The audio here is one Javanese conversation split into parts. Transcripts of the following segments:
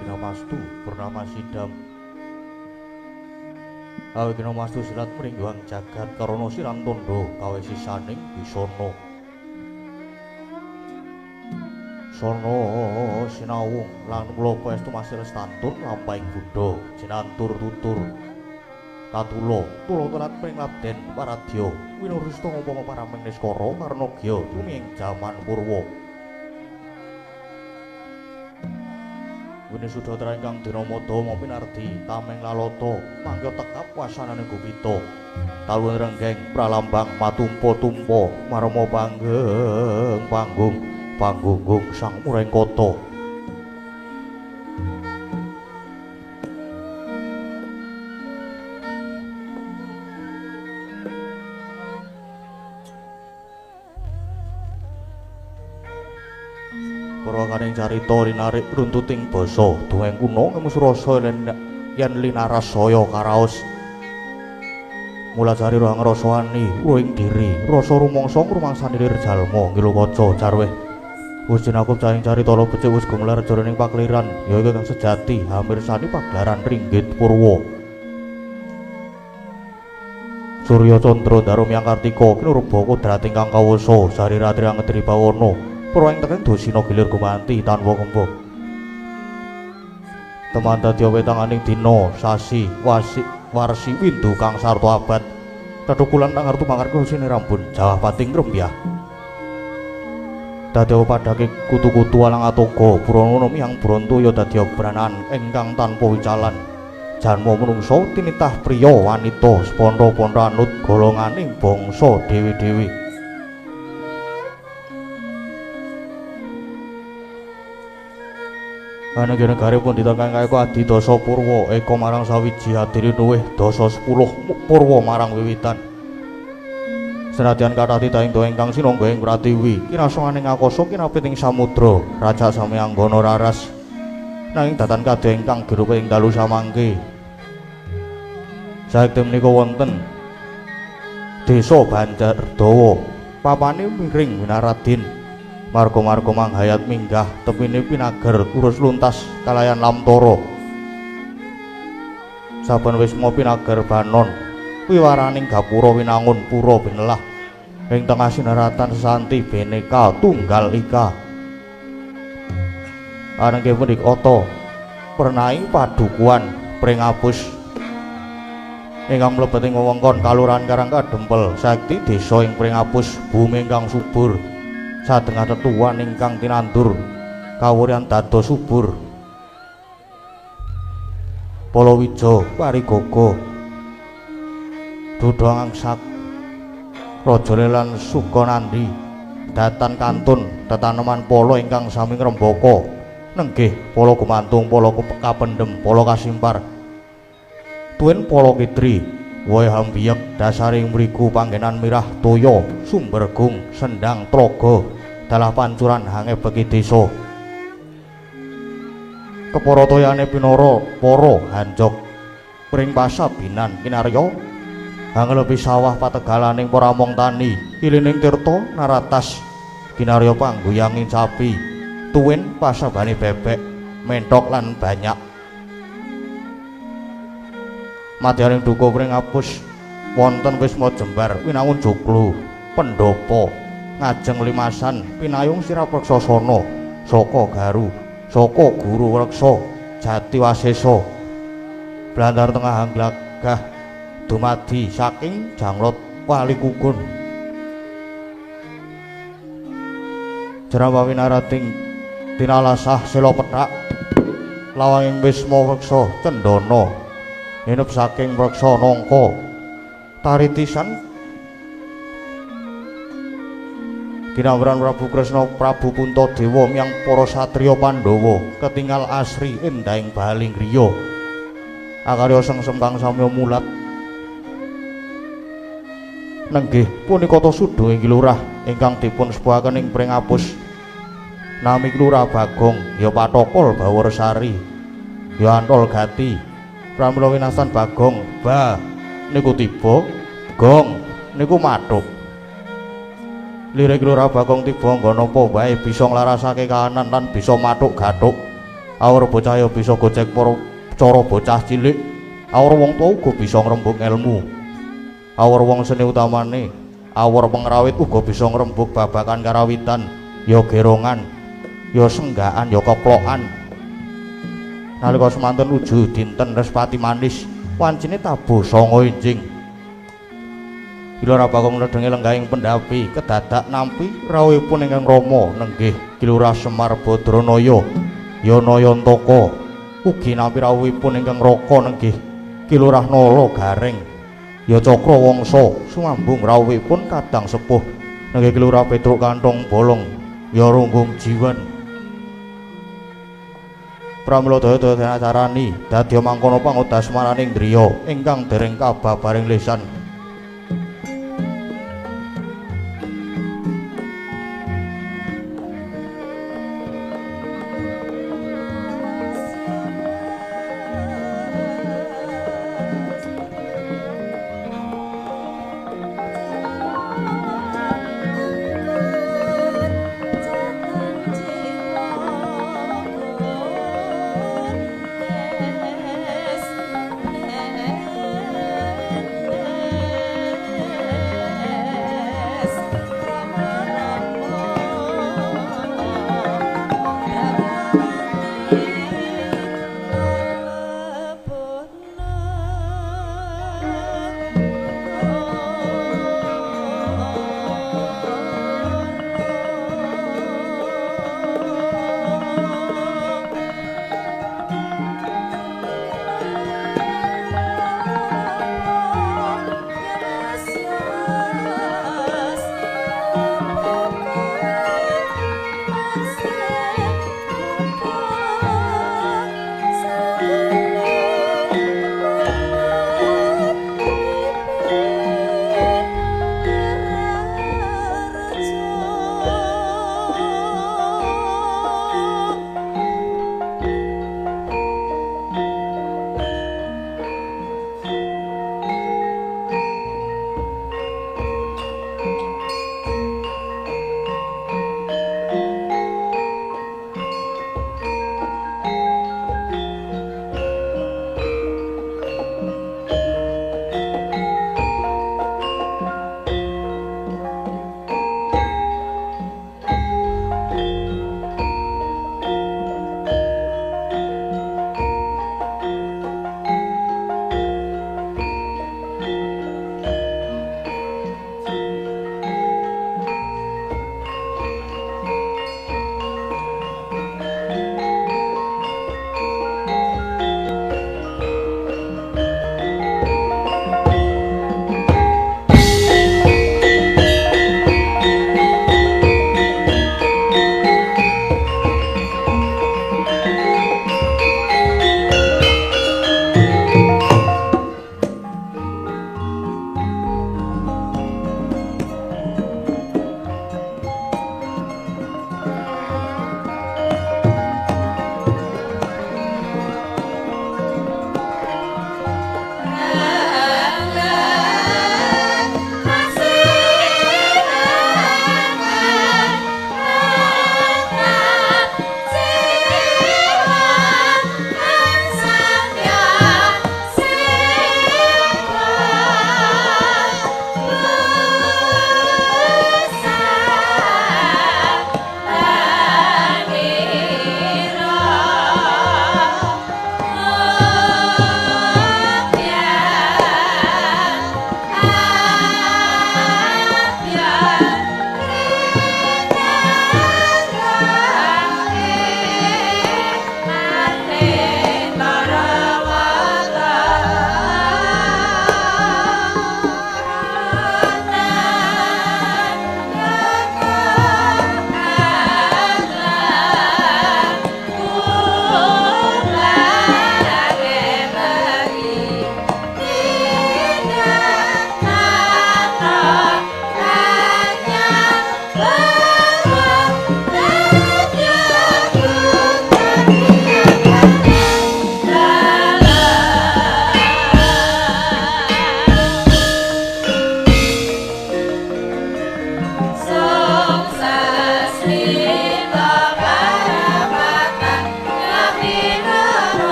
Ginapastu purnama sidam. Awe Ginamastu silat mringguang jagat karana siran tondo kawe sisaning bisana. Sono sinawung lan kula paestu masih lestantun lampahing buddha jinantur tutur katula tula telat pring labden paradya winurista upama paraming niskara karna gya tumi ing jaman purwa. Winisudatra ingkang dinamada mapinardi tameng lalata mangga tekap wasanane gupita talun renggeng pralambang matumpa-tumpa marma panggeng panggung panggunggung sang murengkata. Purwakaning carita rinarik runtuting basa duweng kuna ngemus rasa yen linaras saya karaos. Mulajari roh ngrasani ing diri rasa rumangsa ngrumangsani lir jalma ngilu kaca jarweh. Wis jinakup cahing carita lo becik wis gumelar jroning pakliran ya iku kang sejati hamirsani pagelaran ringgit purwa. Surya candra daru miyang kartika kinurba kodrat ingkang kawasa sari ratri angedri bawana purwa ing teken dosina gilir gumanti tanpa kemba. Teman dadi wetanganing dina sasi wasi warsi windu kang sarta abad tetukulan kang artu mangarga sinirambun jawah pating rembyah. Dadi padhake kutu-kutu alang atoga purana miyang brontoya dadi branan ingkang tanpa wicalan. Janma menungsa tinitah priya wanita seponto-ponto anut golonganing bangsa dhewe-dhewe. Anegara negari pundhita kang kaya adidasa purwa eka marang sawiji adiri luwih dasa 10 purwa marang wiwitan. Senadyan kathah titahing doa ingkang sinangga ing pratiwi kinasanganing akasa kinapit ing samudra raja sami anggana raras nanging datan kadya ingkang girupa ing dalu samangke. Saekti menika wonten desa Banjardawa papane miring Winaradin marga-marga manghayat minggah tepine pinager urus luntas kalayan lamtara. Saben wisma pinager banon wiwaraning gapura winangun pura binelah ing tengah sinaratan sesanti Bhinneka Tunggal Ika. Anengge punika pernai padukuhan Pringapus ingkang mlebet ing wewengkon Kalurahan Karangkadempel saekti desa ing Pringapus bumi ingkang subur sadengah tetuan ingkang tinandur kawuryan dados subur. Palawija parigaga duda angsak raja lan Sukanandi datan kantun tetaneman pala ingkang sami ngrembaka nenggih pala gumantung pala kapendhem pala kasimpar tuwin pala kidri wohe hambiyek dasaring mriku panggenan mirah toya sumbergung sendang tlaga dalah pancuran hange beki desa. Kepara toyane pinara para hanjok pring pasabinan kinarya hanglepi sawah pategalaning para among tani ilining tirta naratas kinarya pangguyanging sapi tuwin pasabane bebek menthok lan banyak. Madyaning duka Pringapus wonten wisma jembar winangun joglo pendhapa ngajeng limasan pinayung sirapreksasana saka garu saka guru reksa jati wasesa blandar tengah angglagah dumadi saking janglot wali kukun. Jerawa winarating tinalasah sela pethak lawanging wisma reksa cendana hinup saking reksa nangka taritisan kinawran Prabu Kresna Prabu Puntadewa miyang para satriya Pandhawa ketingal asri endahing baling griya akarya sengsem kang samya mulat. Nenggih punika ta sudha ing lurah ingkang dipun sepuhaken ing Pringapus nami Lurah Bagong ya Pathokol Baworsari ya Antol Gati. Pramila winasan Bagong ba niku tiba gong niku mathuk. Lirik Lurah Bagong tiba nggon apa wae bisa nglarasake kahanan lan bisa mathuk gathuk. Awor bocah ya bisa gojek para cara bocah cilik. Awor wong tuwa uga bisa ngrembug elmu. Awor wong seni utamane, awor pengrawit uga bisa ngrembug babagan karawitan, ya gerongan, ya senggakan, ya keplokan. Nalika semanten uju dinten Respati manis, wancine tabuh sanga enjing. Ki Lurah Bagong nedhenge lenggahing pendhapi kedadak nampi rawuhipun ingkang rama nenggih Ki Lurah Semar Badranaya Yanayantaka, ugi nampi rawuhipun ingkang raka nenggih Ki Lurah Nala Gareng ya Cakra Wangsa, sumambung rawuhipun kadang sepuh nenggih Ki Lurah Petruk Kantong Bolong ya Runggung Jiwan. Pramila daya-daya den acarani dadya mangkono pangodasmaraning griya ingkang dereng kababaring lesan. Yes.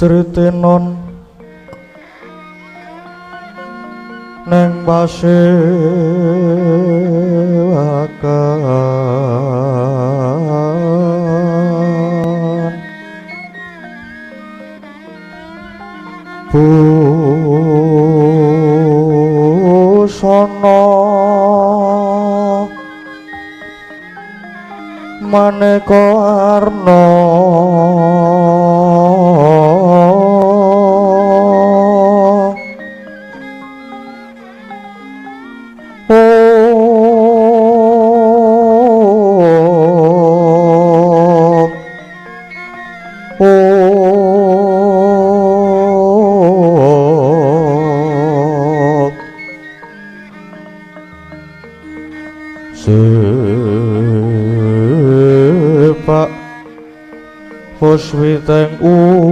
Sritenon neng pasewakan busana maneka warna Puswiteng udana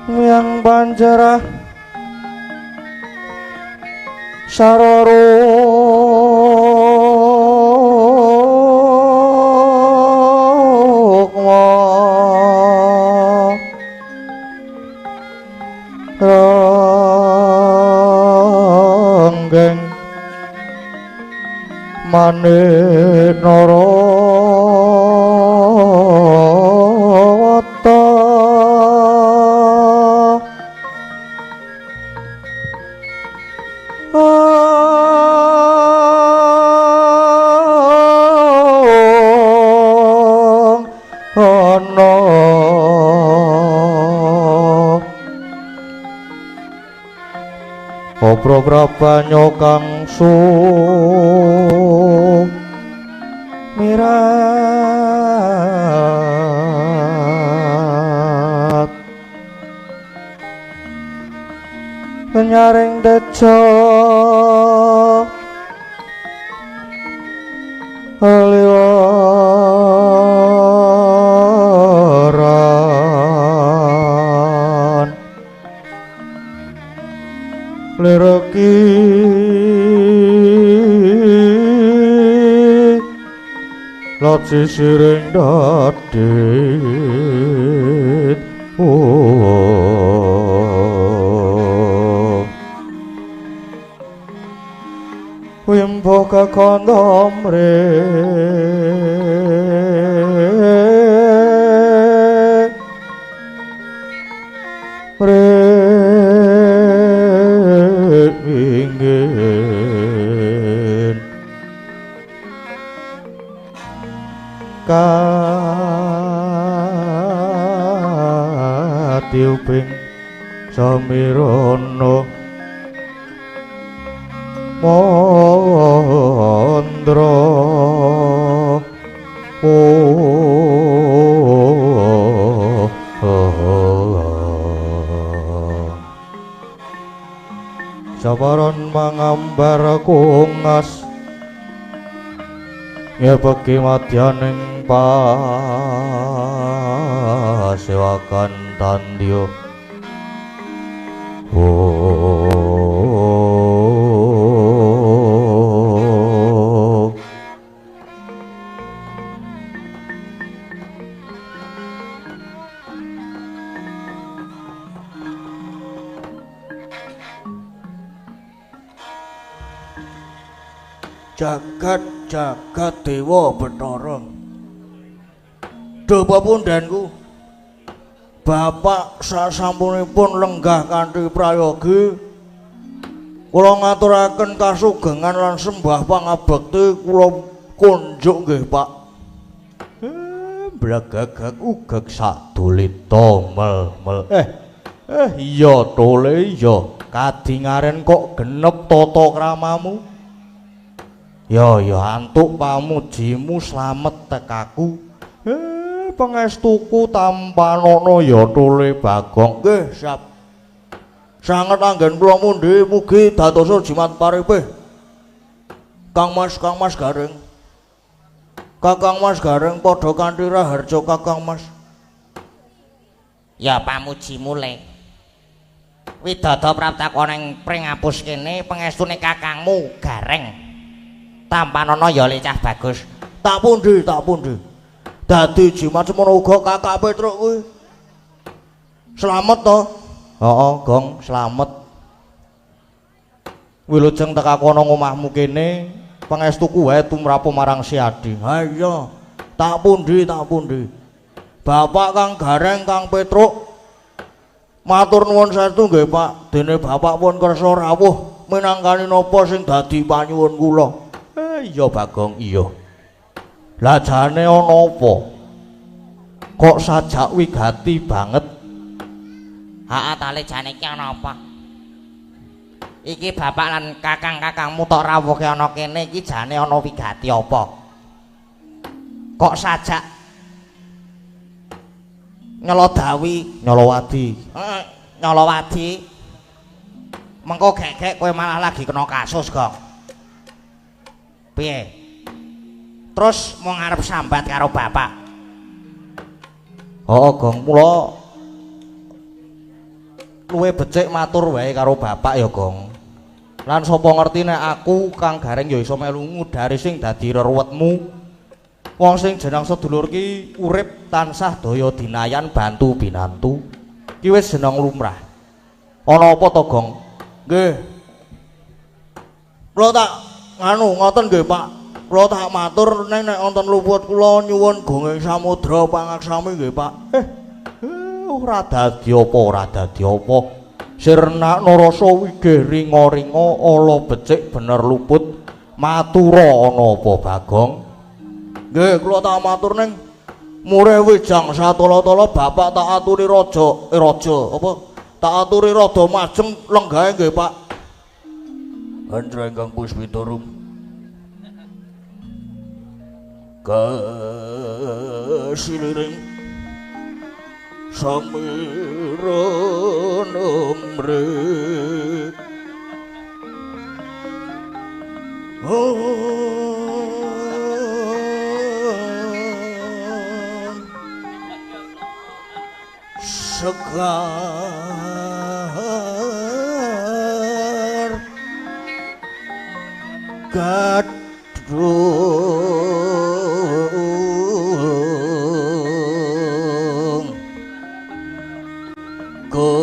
yang panjarah saroro rukma ranggeng manik narawata ana obro prabanyo kang sumirat nyaring tejo liwaran lireki loci siring dadit wimbo kakandha mringin katiuping samirana mandra Sabaran mangambar kungas ngepeki madyaning pasewakan tandya. Jagat jagat dewa Bathara. Duh papundenku. Bapak sasampunipun lenggah kanthi prayogi kula ngaturaken kasugengan lan sembah pangabekti kula kunjuk nggih Pak. Blegegeg ugeg sadulita mel-mel. Iya tole iya. Kadingaren kok genep tata kramamu. Ya ya antuk pamujimu slamet tekaku. Pangestuku tampanana ya tole Bagong. Nggih, siap. Sanget anggen kula mundhi mugi dadosa jimat paripih. Kang Mas, Kang Mas Gareng. Kakang Mas Gareng padha kanthi raharja Kakang Mas. Ya pamujimu le. Widada praptakon ing pring apus kene pangestune kakangmu Gareng. Tampanana ya le cah bagus. Tak pundi, tak pundi. Dadi jimat semono uga Kakak Petruk kuwi. Slamet to? Heeh, Gong, slamet. Wilujeng teka kono ngomahmu kene, pangestuku wae tumrapu marang Siadi. Ha iya, tak pundi, tak pundi. Bapak Kang Gareng, Kang Petruk, matur nuwun saestu nggih, Pak. Dene bapak pun kersa rawuh minangkani napa sing dadi panyuwun kula. Iya Bagong, iya. Lah jane ana apa? Kok sajak wigati banget? Heeh ta le jane iki ana apa? Iki bapak lan kakang-kakangmu tok rawuhke ana kene iki jane ana wigati apa? Kok sajak nyelodawi, nyolowadi. Heeh, nyolowadi. Mengko gegek kowe malah lagi kena kasus, Gong. Piye? Terus mau ngarep sambat karo bapak? Heeh, Gong, mula luwe becik matur wae karo bapak ya, Gong. Lan sapa ngerti nek aku Kang Gareng ya iso melu ngudari sing dadi reruwetmu. Wong sing jeneng sedulur ki urip tansah daya dinayan bantu binantu. Ki wis jeneng lumrah. Ana apa to, Gong? Nggih. Kula tak nganu ngoten nggih, Pak. Kula tak matur ning nek wonten luput kula nyuwun gonging samudra pangaksami nggih, Pak. Ora dadi apa, ora dadi apa. Sirnakna rasa wigih ringa-ringa ala becik bener luput. Matura ana apa, Bagong? Nggih, kula tak matur ning murih wijang satala-tala bapak tak aturi raja, raja apa? Tak aturi rada majeng lenggahe nggih, Pak. Hendra ingkang puspitarum. Kasiliring samira nomre. Sekar gadung go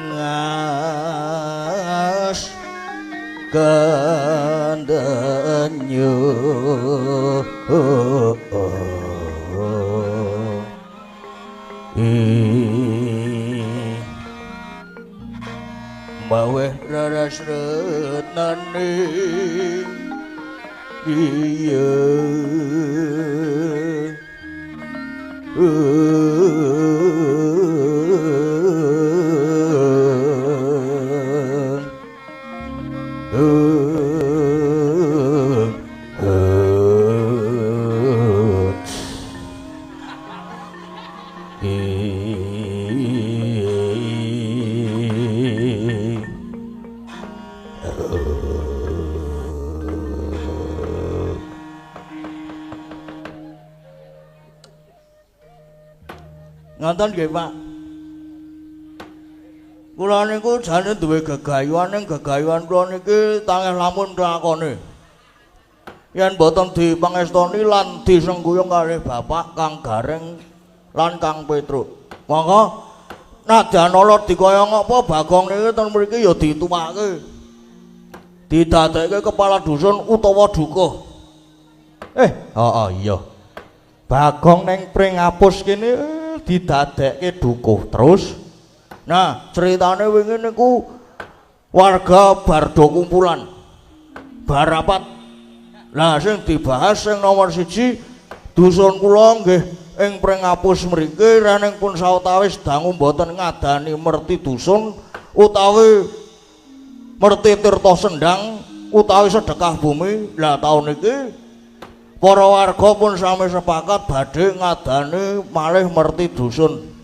ngas kandenyu. Maweh raras retnane iya. Ngoten nggih, Pak. Kula niku jane duwe gegayuhan, ning gegayuhan kula niki tangeh lamun lakone. Yen boten dipangestoni lan disengguyung kalih Bapak Kang Gareng lan Kang Petruk. Monggo nadyan ala dikaya ngapa Bagong niki ten mriki ya dituwake. Didadekke kepala dusun utawa dukuh. Heeh iya. Bagong ning Pringapus kene didadekke dukuh terus. Nah, ceritane wingi niku warga bardo kumpulan barapat. Lah sing dibahas sing nomor 1 dusun kula nggih ing Pringapus mriki reneng pun sawetawis dangu mboten ngadani merti dusun utawi merti tirta sendang utawi sedekah bumi. Lah taun iki para warga pun sami sepakat badhe ngadani malih merti dusun.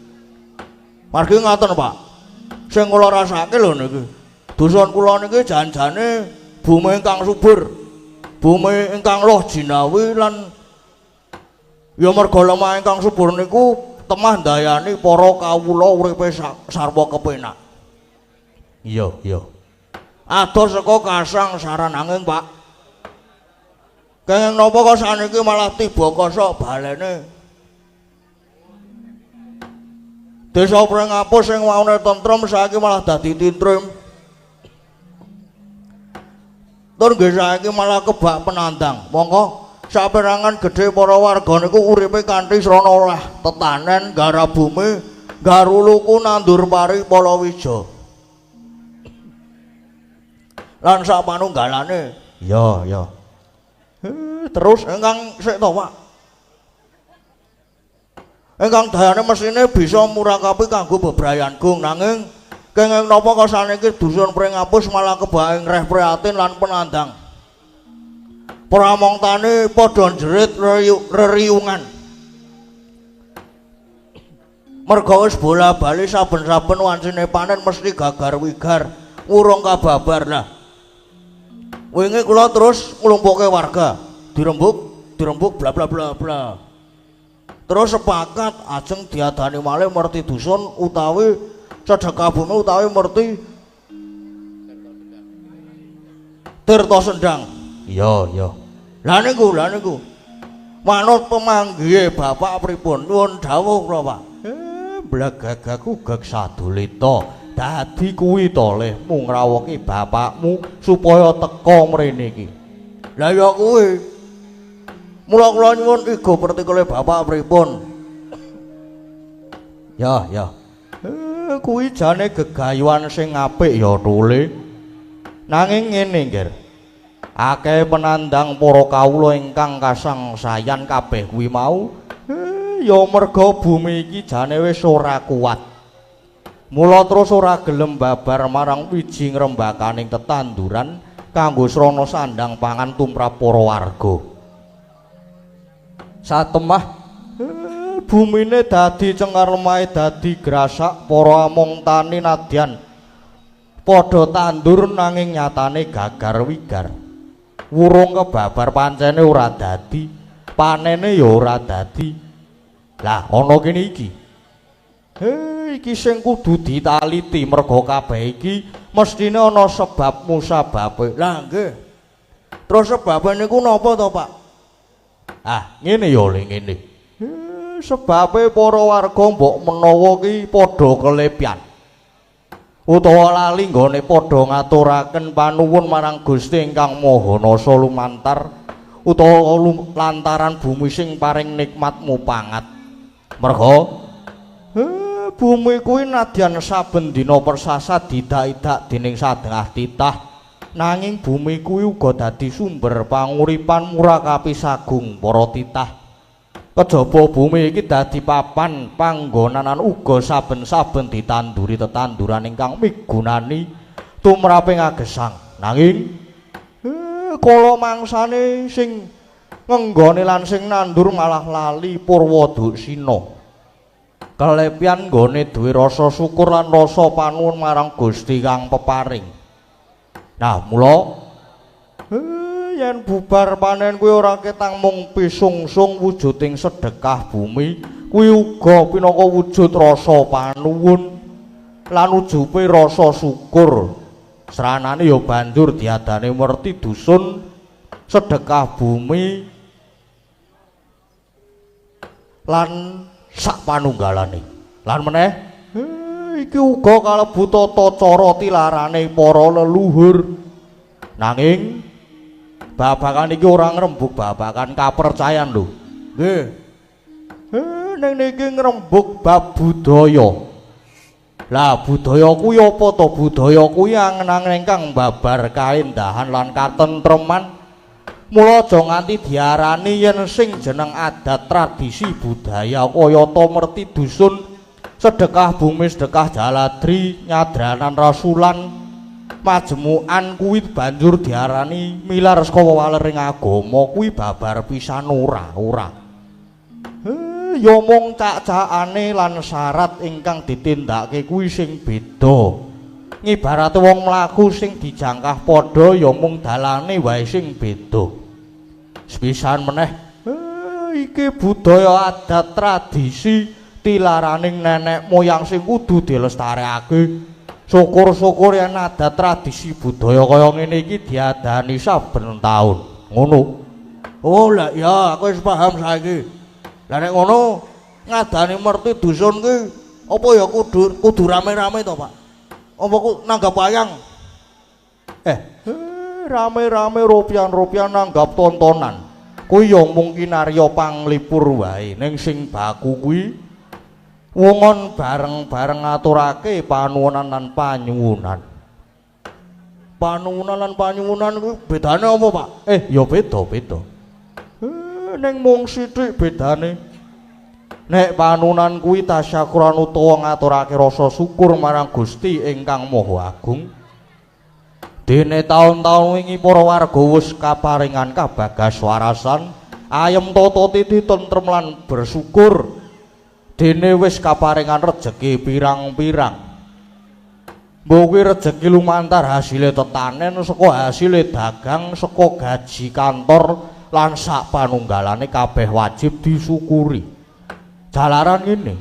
Margi ngaten, Pak. Sing kula rasake lho niki. Dusun kula niki jan-jane bumi ingkang subur, bumi ingkang loh jinawi lan ya merga lemah ingkang subur niku temah ndayani para kawula uripe sarwa kepenak. Iya, iya. Adoh saka kasangsaran angin, Pak. Kenging napa kok saniki malah tiba kosok balene. Desa Pringapus sing waune tentrem saiki malah dadi tintrim. Tur nggih saiki malah kebak penandang. Monggo saperangan gedhe para warga niku uripe kanthi srana olah tetanen, garap bumi, garuluku nandur pari palawija. Lan sak panunggalane. Iya, iya. Terus ingkang sik to, Pak. Ingkang dayane mesine bisa murakapi kanggo bebrayan gung, nanging kenging napa kok saniki dusun Pringapus malah kebak ngreh prihatin lan penandang. Pramong tani padha njerit reriungan. Merga wis bola-bali saben-saben wancine panen mesti gagar wigar, urung kababar lah. Wingi kula terus nglumpukke warga, dirembuk, dirembuk bla bla bla bla. Terus sepakat ajeng diadani malih merti dusun utawi sedekah bumi utawi merti Tirta Sendang. Iya, iya. Lah niku, lah niku. Manut pemanggihe bapak pripun? Nyuwun dawuh kula, Pak. Blegagaku geg sadulita. Dadi kuwi to lehmu ngrawuhke bapakmu supaya teka mrene iki. Lah ya kuwi. Mula kula nyuwun igo pertikele bapak pripun? Ya, ya. Kuwi jane gegayuhan sing apik ya, Tule. Nanging ngene, Ngger. Akeh penandang para kawula ingkang kasangsayan kabeh kuwi mau, ya merga bumi iki jane wis ora kuat. Mula terus ora gelem babar marang wiji ngrembakaning tetanduran kanggo srana sandang pangan tumrap para warga. Satemah bumine dadi cengar lemahe dadi grasak para among tani nadyan padha tandur nanging nyatane gagar wigar. Wurung kebabar pancene ora dadi, panene ya ora dadi. Lah ana kene iki. Iki sing kudu ditaliti merga kabeh iki mestine ana sebab musababe. Lah nggih. Terus sebabe niku napa to, Pak? Ah, ngene ya le ngene. Sebabe para warga mbok menawa ki padha kelepyan. Utawa lali nggone padha ngaturaken panuwun marang Gusti ingkang Maha Nasa lumantar utawa lantaran bumi sing paring nikmat mupangat. Merga bumi kuwi nadyan saben dina persasat didak-idak dening sadengah titah, nanging bumi kuwi uga dadi sumber panguripan murakapi sagung para titah. Kejaba bumi iki dadi papan panggonanan uga saben-saben ditanduri tetanduran ingkang migunani tumrape ngagesang. Nanging kala mangsane sing ngenggone lan sing nandur malah lali purwa duksina. Kelepyan nggone duwe rasa syukur lan rasa panuwun marang Gusti kang peparing. Nah, mula yen bubar panen kuwi ora ketang mung pisungsung wujuding sedekah bumi, kuwi uga pinangka wujud rasa panuwun lan ujupe rasa syukur. Sranane ya banjur diadani merti dusun sedekah bumi lan sak panunggalane. Lan meneh iki uga kalebu tata cara tilarane para leluhur. Nanging babakan iki ora ngrembug babakan kapercayan lho. Nggih. Ning niki ngrembug bab budaya. Lah budaya kuwi apa to? Budaya kuwi angen-angen ingkang babar kaendahan lan katentreman. Mula aja nganti diarani yen sing jeneng adat tradisi budaya kayata merti dusun sedekah bumi, sedekah jaladri, nyadranan rasulan, majemukan kuwi banjur diarani milar saka walering agama kuwi babar pisan ora ora. Ya mung cak-cakane lan syarat ingkang ditindakake kuwi sing beda. Ngibarate wong mlaku sing dijangkah padha ya mung dalane wae sing beda. Sepisan meneh iki budaya adat tradisi tilaraning nenek moyang sing kudu dilestarekake Syukur-syukur yen ada tradisi budaya kaya ngene iki diadani saben taun. Ngono. Oh lah ya, aku wis paham saiki. Lah nek ngono ngadani merti dusun ki apa ya kudu kudu rame-rame to, Pak? Apa ku nanggap wayang? Rame-rame rupiah-rupiah nanggap tontonan. Kuwi ya mung kinarya panglipur wae. Ning sing baku kuwi wongon bareng-bareng ngaturake panuwunan lan panyuwunan. Panuwunan lan panyuwunan kuwi bedane apa, Pak? Ya beda-beda. Ning mung sithik bedane. Nek panuwunan kuwi tasyakuran utawa ngaturake rasa syukur marang Gusti ingkang Maha Agung. Dene taun-taun wingi para warga wis kaparingan kabagas warasan, ayem tata titi tentrem lan bersyukur. Dene wis kaparingan rejeki pirang-pirang. Mbok kuwi rejeki lumantar hasile tetanen, saka hasile dagang, saka gaji kantor lan sak panunggalane kabeh wajib disyukuri. Jalaran ngene,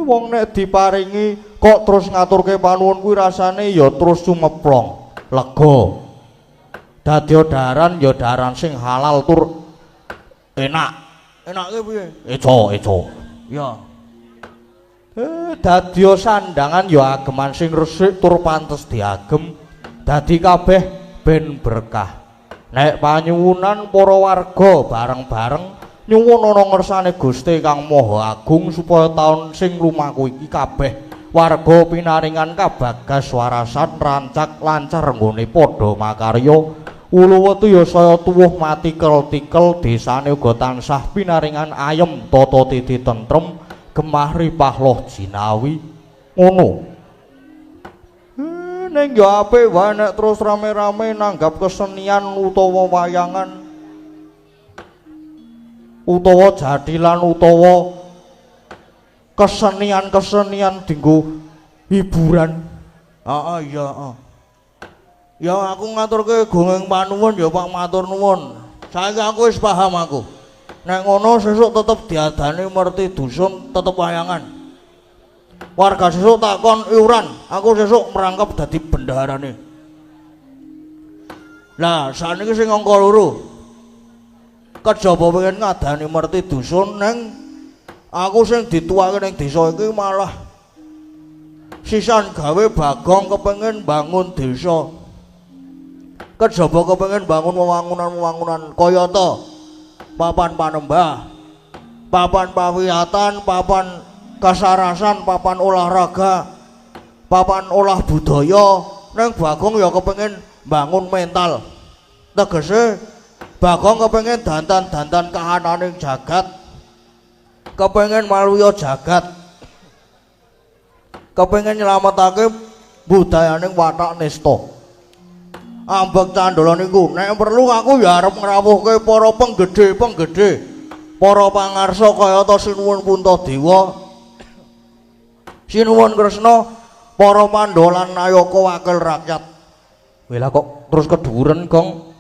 wong nek diparingi kok terus ngaturke panuwun kuwi rasane ya terus sumeplong, lega. Dadi daran ya daran sing halal tur enak. Enake piye? Eco, eco. Ya. Dadi sandangan ya ageman sing resik tur pantes diagem. Dadi kabeh ben berkah. Nek panyuwunan para warga bareng-bareng nyuwun ana ngersane Gusti Kang Maha Agung supaya taun sing lumaku iki kabeh warga pinaringan kabagas warasan rancak lancar nggone padha makarya. Ulu wetu ya saya tuwuh mati kel-tikel, desane uga tansah pinaringan ayem tata titi tentrem gemah ripah loh jinawi. Ngono. Ning ya apik wae nek terus rame-rame nanggap kesenian utawa wayangan utawa jathilan utawa kesenian-kesenian dinggo hiburan. Heeh, iya, heeh. Ya aku ngaturke gongeng panuwun ya Pak, matur nuwun. Saiki aku wis paham aku. Nek ngono sesuk tetep diadani merti dusun, tetep wayangan. Warga sesuk takon iuran, aku sesuk merangkap dadi bendaharane. Lah sakniki sing angka loro. Kejaba pengen ngadani merti dusun neng aku sing dituwake ning desa iki malah sisan gawe Bagong kepengin bangun desa. Kejaba kepengin bangun wewangunan-wewangunan kayata papan panembah, papan pawiyatan, papan kasarasan, papan olahraga, papan olah budaya. Neng Bagong ya kepengin bangun mental. Tegese Bagong kepengin dandan-dandan kahananing jagat, kepengin maluya jagat, kepengin nyelametake budayaning watak nista. Ambek candala niku nek perlu aku ya arep ngrawuhke para penggede-penggede, para pangarsa kayata Sinuwun Puntadewa, Sinuwun Kresna, para Pandhawa lan Nayaka wakil rakyat. Weh lah kok terus keduren, Gong?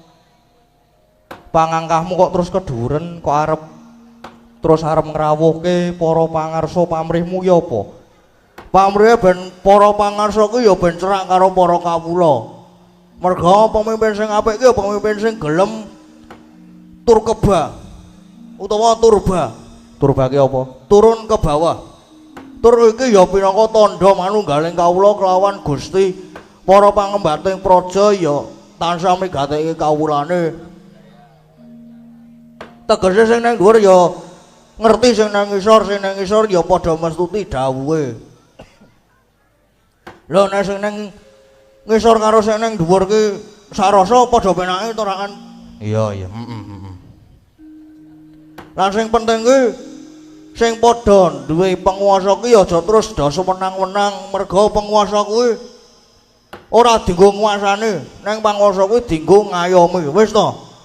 Pangangkahmu kok terus keduren, kok arep terus arep ngrawuhke para pangarsa pamrihmu ya apa? Pamrihe ben para pangarsa kuwi ya ben cerak karo para kawula. Merga pemimpin sing apik ki ya pemimpin sing gelem turkeba utawa turba. Turba ki apa? Turun ke bawah. Tur iki ya pinangka tandha manunggaling kawula kelawan Gusti. Para pangembating praja ya tansah migateki kawulane. Tegese sing nang dhuwur ya ngerti sing nang ngisor, sing nang ngisor ya padha mestuti dawuhe. Lha nek sing nang ngisor karo sing nang dhuwur ki sarasa padha penake to ra kan? Iya, iya. Lah sing penting ki sing padha duwe penguasa ki aja terus do semenang-wenang, merga penguasa kuwi ora dienggo nguasane, nang panguwasa kuwi dienggo ngayomi. Wis to.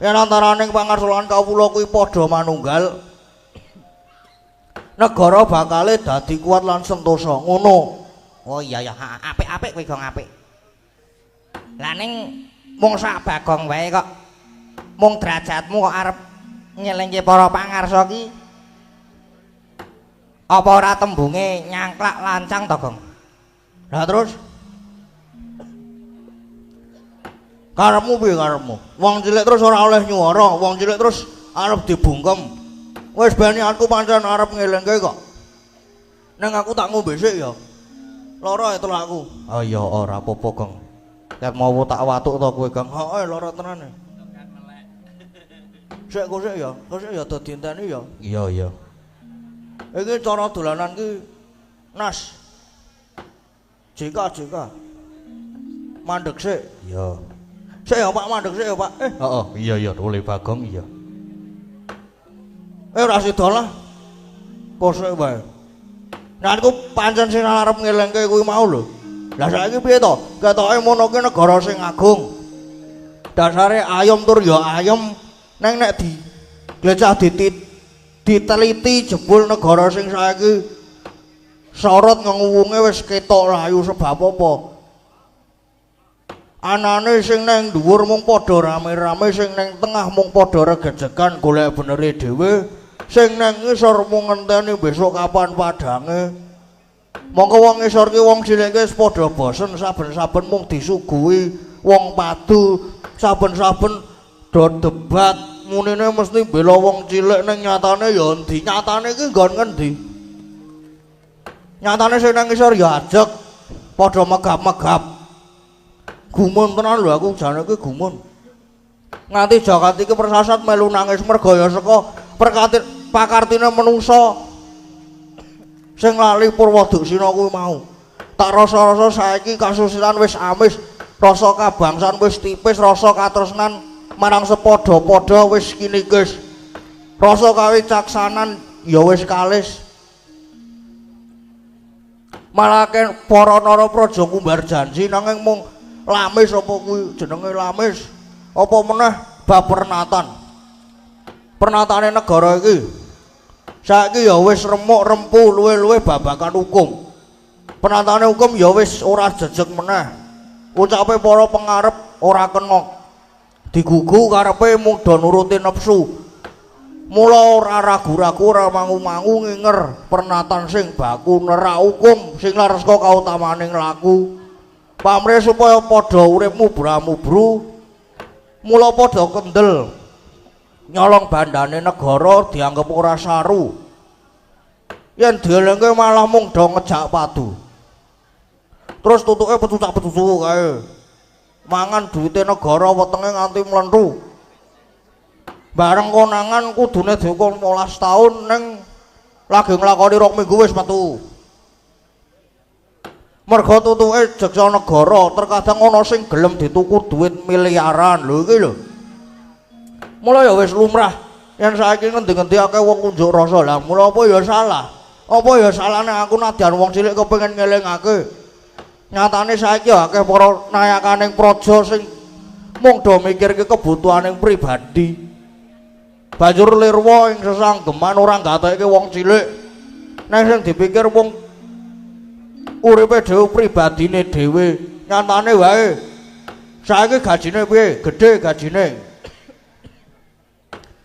Yen antaraning pangarsa lan kawula kuwi padha manunggal, negara bakale dadi kuat lan sentosa. Ngono. Oh iya ya, apik-apik kowe Gong, apik. Lah ning mung sak Bagong wae kok mung derajatmu kok arep nyelengke para pangarsa ki apa ora tembunge nyangklak lancang to, Gong? Lah terus karepmu piye karepmu? Wong cilik terus ora oleh nyuwara, wong cilik terus arep dibungkem. Wis ben aku pancen arep ngelingke kok. Neng aku tak ngombe sik ya. Lara telakku. Ah iya ora apa-apa, Gong. Ket mau tak watuk to kowe, Gong. Heeh, lara tenan. Sik kok sik ya, kok sik ya dadi enteni ya. Iya, iya. Iki cara dolanan ki nas. JK JK. Mandek sik. Iya. Sik ya Pak, mandek sik ya Pak. Heeh, iya iya, oleh Bagong iya. Ora sida lah. Kosek wae. Nah aku pancen sing arep ngelingke kuwi mau lho. Lah saiki piye to? Ketoke mono ki negara sing agung. Dasare ayem tur ya ayem, neng nek di glecah diteliti jebul negara sing saiki sorot ngenguwunge wis ketok layu sebab apa? Anane sing neng dhuwur mung padha rame-rame, sing neng tengah mung padha regejegan golek benere dhewe, sing neng ngisor mung ngenteni besok kapan padange. Mongko wong ngisor ki wong cilik ki wis padha bosen, saben-saben mung disuguhi wong padu, saben-saben do debat munine mesti bela wong cilik, ning nyatane ya endi? Nyatane iki nggon ngendi? Nyatane sing nang ngisor ya ajeg padha megap-megap. Gumun tenan lho aku jane iki gumun. Nganti jagat iki persasat melu nangis merga ya saka pakartine menungsa sing lali Purwoduksina kuwi mau. Tak rasa-rasa saiki kasusilan wis amis, rasa kabangsan wis tipis, rasa katresnan marang sepadha-padha wis kinikis. Rasa kawicaksanan ya wis kalis. Malah para nara praja kumbar janji nanging mung lamis apa kuwi jenenge lamis. Apa meneh bab pernatan. Pernatane negara iki saiki ya wis remuk rempu luwe-luwe babagan hukum. Penatane hukum ya wis ora jejeg meneh. Ucape para pengarep ora kena. Digugu karepe mung do nuruti nepsu. Mula ora ragu-ragu ora mangu-mangu nginger pernatan sing baku nerak hukum sing lareska kautamaning laku. Pamrih supaya padha uripmu bramubru, mula padha kendel nyolong bandane negara dianggep ora saru. Yen dielingke malah mung do ngejak padu. Terus tutuke pecucak-pecucuk kae. Mangan duwite negara wetenge nganti mlentu. Bareng konangan kudune dihukum 15 tahun ning lagi nglakoni 2 minggu wis metu. Merga tutuke jeksa negara terkadang ana sing gelem dituku duit miliaran lho iki lho. Mula ya wis lumrah yen saiki ngendi-ngendi akeh wong unjuk rasa. Lah mula apa ya salah? Apa ya salahne aku nadyan wong cilik kepengin ngelingake. Nyatane saiki akeh para nayakaning praja sing mung do mikirke kebutuhaning pribadi. Banjur lirwa ing sesanggeman ora nggatekke wong cilik. Nek sing dipikir wong uripe dhewe pribadine dhewe, nyatane wae saiki gajine piye? Gedhe gajine.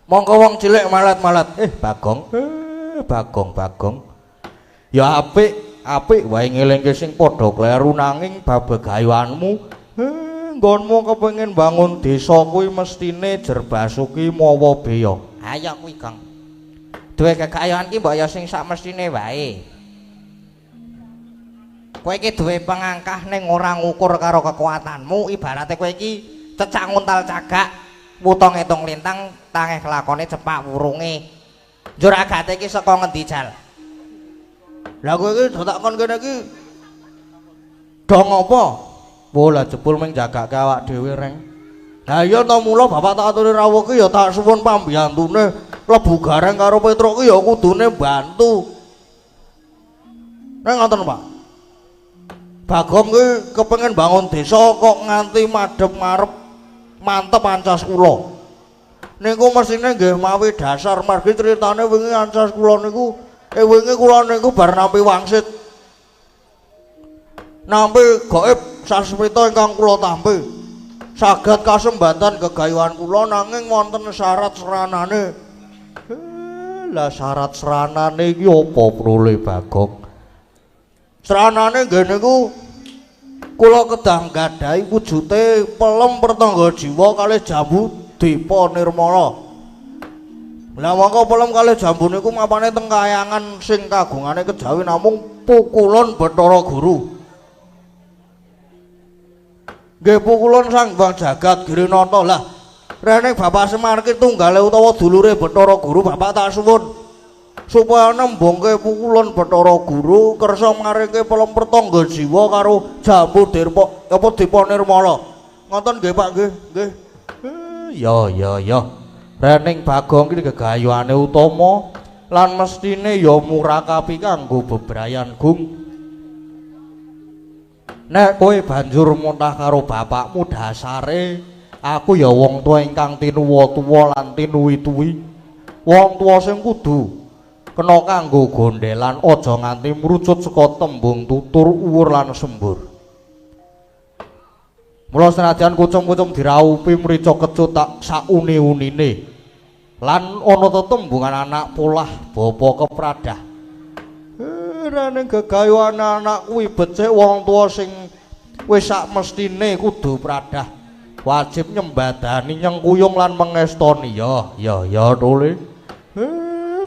Mongko wong cilik malat-malat. Bagong, Bagong, Bagong. Ya apik, apik wae ngelingke sing padha kleru nanging bab gayuanmu, nggonmu kepengin bangun desa kuwi mestine Jerbasuki mawa beya. Ayo kuwi, Gong. Duwe gegayuhan ki mbok ya sing sak mestine wae. Kowe iki duwe pengangkah ning ora ngukur karo kekuatanmu, ibarate kowe iki cecak nguntal cagak, wuta ngitung lintang, tangeh lakone cepak wurunge. Njur agate iki saka ngendi jal? Lah kowe iki do takon kene iki do ngopo? Wo lah jebul mung jagake awak dhewe reng. Lah iya to mula bapak tak aturi rawuh ki ya tak suwun pambiyantune Klebu Gareng karo Petruk ki ya kudune bantu. Nek ngoten Pak. Bagong ki kepengin bangun desa kok nganti madhep marep mantep ancas kula. Niku mesine nggih mawi dasar margi critane wingi ancas kula niku wingi kula niku bar nampi wangsit. Nampi gaib sasmita ingkang kula tampi. Saged kasembatan gegayuhan kula nanging wonten syarat seranane. Lah syarat seranane iki apa prole Bagong? Seranane nggih niku Kula kedah nggadahi wujute pelem pertangga jiwa kalih jambu Dipa Nirmala. Lah mongko pelem kalih jambu niku mapane teng kayangan sing kagungane kejawi namung pukulun Bathara Guru. Nggih pukulun Sang Hyang Jagat Girinata. Lah rene Bapak Semar ki tunggale utawa dulure Bathara Guru, Bapak tak suwun supaya nembungke pukulun Bathara Guru kersa maringke pelem pertangga jiwa karo jambu Dirpa apa Dipa Nirmala. Ngoten nggih Pak nggih, nggih. Ya ya ya. Rening Bagong iki gegayuhane utama lan mestine ya murakapi kanggo bebrayan Gung. Nek kowe banjur muntah karo bapakmu dasare aku ya wong tuwa ingkang tinuwa-tuwa lan tinuwi-tuwi. Wong tuwa sing kudu kena kanggo gondelan aja nganti mrucut saka tembung tutur uwur lan sembur. Mula senajan kucung-kucung diraupi mrica kecut tak sauni-unine lan ana tetembungan anak polah bapa kepradah. Rene gegayuhan anak kuwi becik wong tuwa sing wis sak mestine kudu pradah. Wajib nyembadani nyengkuyung lan mengestoni. Ya ya ya tole.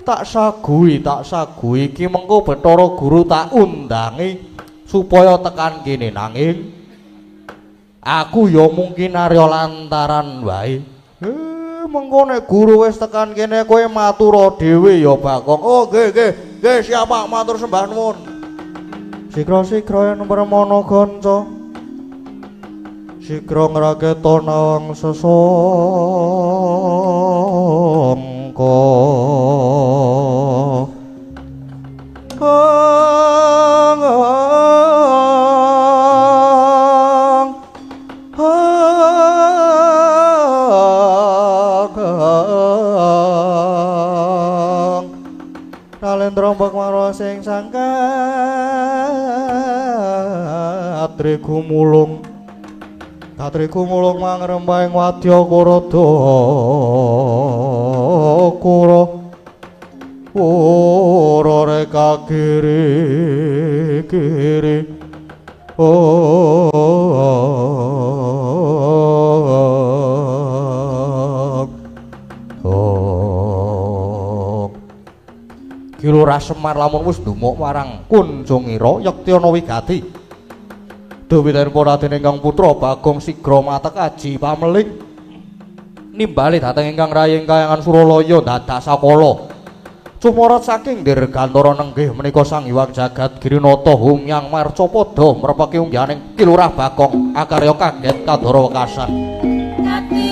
Tak saguhi, tak saguhi iki mengko Bathara Guru tak undangi supaya tekan kene nanging aku ya mungkin arya lantaran wae. Mengko nek guru wis tekan kene kowe matura dhewe ya Bagong. Oh nggih nggih, nggih siap Pak, matur sembah nuwun. Sigra-sigra yen permana kanca. Sigra ngraketa nawang sesangka. Nalendra mbak sing sangka atri gumulung katri gumulung mangrembang wadya kurada kura ora reka kiri kiri Ki Lurah Semar lamun wis ndumuk marang Kunjungira yekti ana wigati. Dewi Raden ingkang putra Bagong sigra matek aji pameling nimbali dhateng ingkang raying kayangan Suralaya dadak sakala. Cumorot saking dirgantara nenggih menika Sang Hyang Jagat Girinata humyang marcapada mrepeki unggahaning Ki Lurah Bagong akarya kaget kadara wekasan. Bye.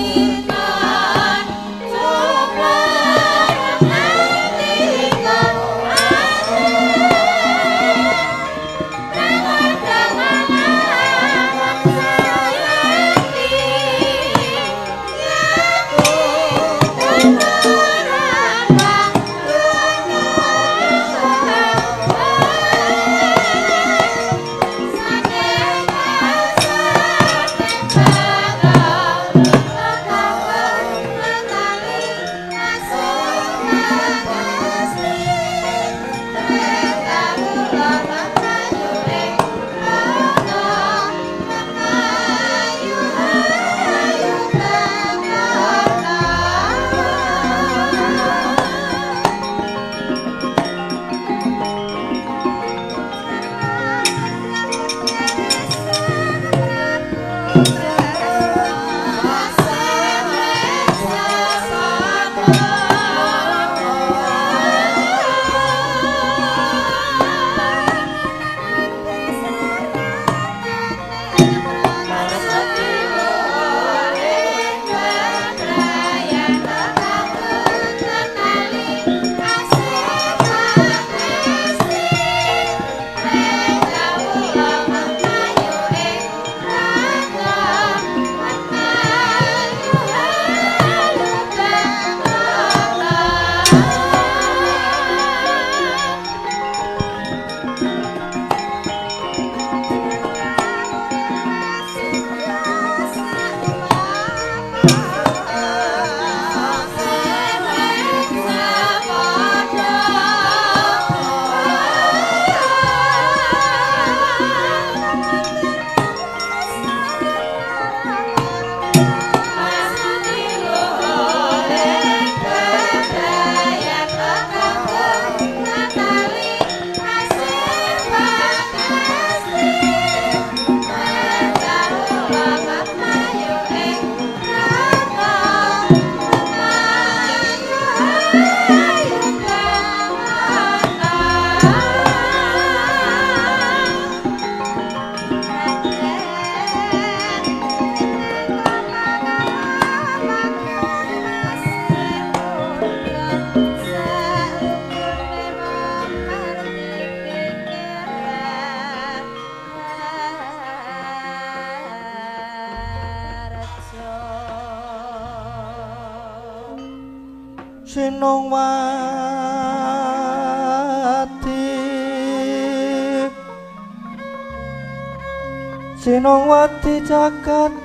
Sinongwati jagat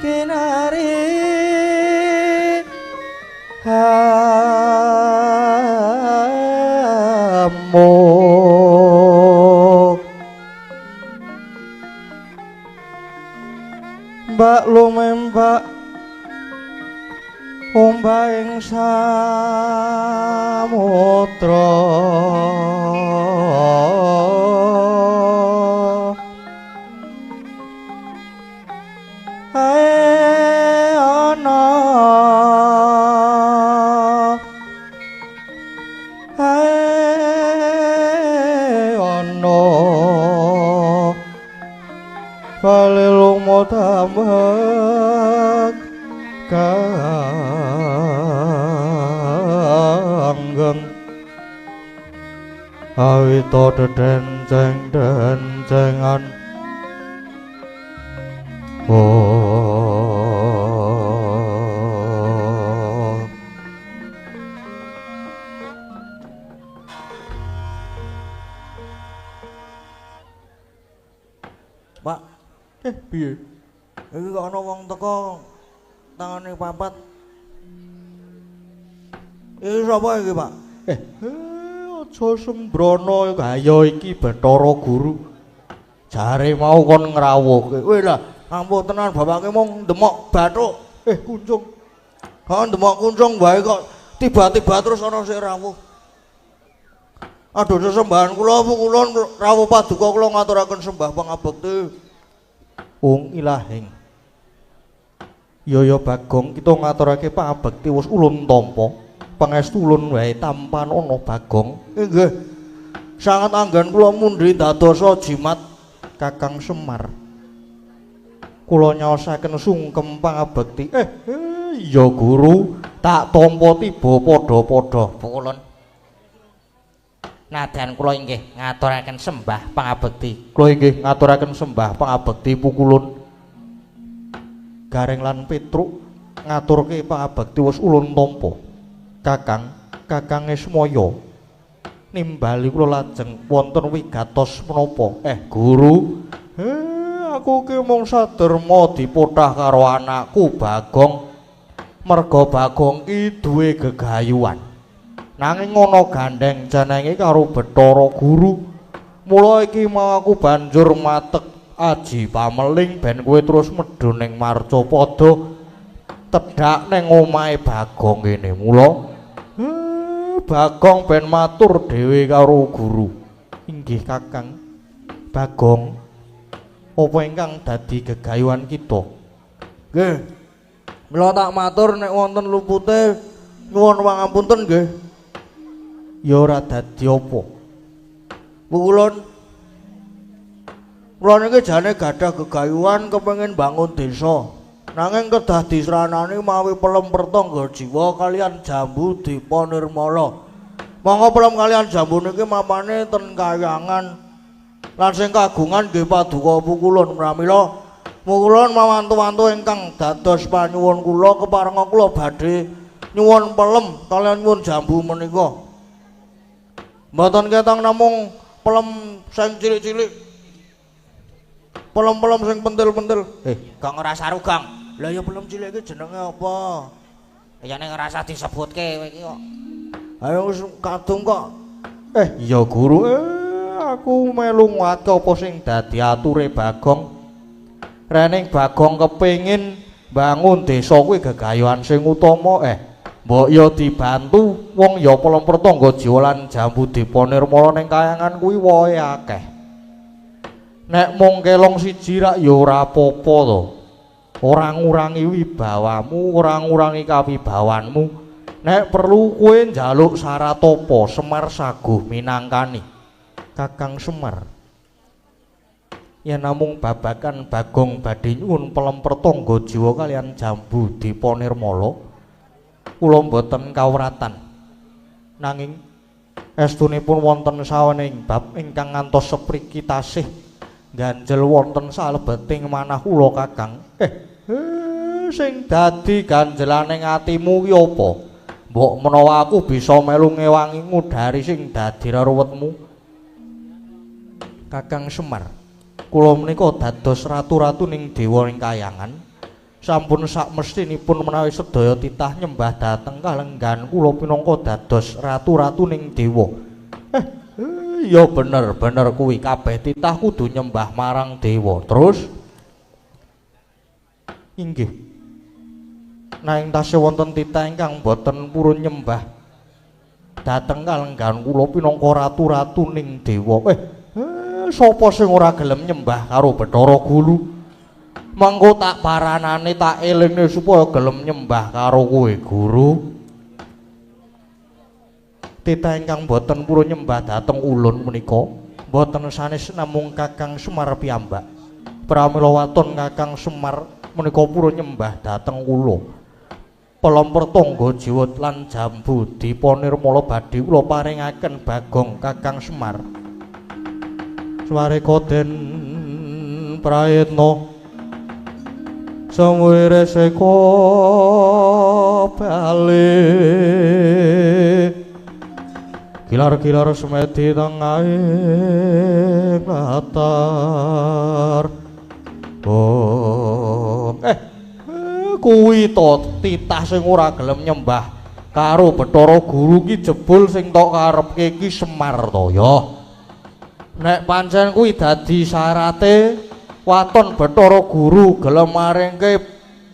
kinari hamuk mbak lumembak ombak ing samudra ae ana ae ana bali lumo tambah kanggeng awita dedenceng dencengan. Oh. Pak, piye? Iki kok ana wong teko tangane papat. Iki sapa iki, Pak? Aja sembrono kaya iki Bathara Guru. Jare mau kon ngrawuhke. Kowe lah, ampuh tenan bapake mung ndemok bathuk. Kuncung. Ha ndemok kuncung wae kok tiba-tiba terus ana sing rawuh. Aduh sesembahan kula kula rawuh paduka kula ngaturaken sembah pangabekti. Ung ilahing. Yaya Bagong kita ngaturake pangabekti wis ulun tampa. Pangestu ulun wae tampanana Bagong. Nggih. Sanget anggen kula mundhi dadosa jimat Kakang Semar. Kula nyaosaken sungkem pangabekti. Ya Guru, tak tampa tiba padha-padha. Pukulun. Nadan kula inggih ngaturaken sembah pangabekti. Kula inggih ngaturaken sembah pangabekti pukulun. Gareng lan Petruk ngaturke pangabekti wis ulun tampa. Kakang, Kakang Ismaya nimbali kula lajeng wonten wigatos menapa? Guru, aku ki mung saderma dipothah karo anakku Bagong. Merga Bagong ki duwe gegayuhan. Nanging ana gandeng jenenge karo Bathara Guru. Mula iki mau aku banjur matek aji pameling ben kowe terus medhun ning Marcapada tedhak ning omahe Bagong kene. Mula Bagong ben matur dhewe karo guru. Inggih Kakang. Bagong, apa ingkang dadi gegayuhan kita? Nggih. Mila tak matur nek wonten lupute nyuwun pangapunten nggih. Ya ora dadi apa. Pukulun. Kula niki jane gadah gegayuhan kepengin bangun desa. Nanging kedah disranani mawi pelem pertangga jiwa kalian jambu Dipa Nirmala. Monggo pelem kalian jambu niki mapane ten kayangan. Lan sing kagungan nggih paduka pukulun pramila. Pukulun mawantu-wantu ingkang dados panyuwun kula keparenga kula badhe nyuwun pelem kalian nyuwun jambu menika. Mboten ketang namung pelem sing cilik-cilik. Pelem-pelem sing pentil-pentil. Gong ora saru, Gong. Lah ya pelem cilik iki jenenge apa? Ya nek ora usah disebutke kowe iki kok. Ayo wis kadung kok. Ya Guru, aku melu nguatke apa sing dadi ature Bagong. Rening Bagong kepengin bangun desa kuwi gegayuhan sing utama. Mbok ya dibantu wong ya pelem pertangga jiwa lan jambu Dipa Nirmala ning kayangan kuwi wohe akeh. Nek mung kelong siji rak ya ora apa-apa to. Ora ngurangi wibawamu, ora ngurangi kawibawanmu. Nek perlu kowe njaluk syarat apa Semar saguh minangkani. Kakang Semar, yen namung babakan Bagong badhe nyuwun pelem pertangga jiwa kaliyan jambu Dipa Nirmala, kula mboten kawratan. Nanging estunipun wonten sawening bab ingkang ngantos sepriki tasih ganjel wonten salebeting manah kula Kakang. Sing dadi ganjelane atimu ki apa? Mbok menawa aku bisa melu ngewangi ngudari sing dadi ruwetmu. Kakang Semar, kula menika dados ratu-ratuning dewa ing kayangan. Sampun sakmestinipun menawi sedaya titah nyembah dhateng kalenggahan kula pinangka dados ratu-ratuning dewa. Ya bener, bener kuwi kabeh titah kudu nyembah marang dewa. Terus inggih. Nanging tasih wonten titah ingkang boten purun nyembah dhateng kalenggahan kula pinangka ratu-ratuning dewa. Sapa sing ora gelem nyembah karo Bathara Guru? Mengko tak paranane tak elingne supaya gelem nyembah karo kowe, Guru. Titah ingkang boten purun nyembah dhateng ulun menika boten sanes namung Kakang Semar piyambak. Pramila waton Kakang Semar menika purun nyembah dhateng kula. Pelem pertangga jiwa lan jambu Dipa Nirmala badhe kula paringaken Bagong Kakang Semar. Swareka den prayitna samuwire seka bali gilar-gilar semedi tengahing latar. Oh, kuwi to titah sing ora gelem nyembah karo Bathara Guru ki jebul sing tok karepke ki Semar to ya. Nek pancen kuwi dadi syarate waton Bathara Guru gelem maringke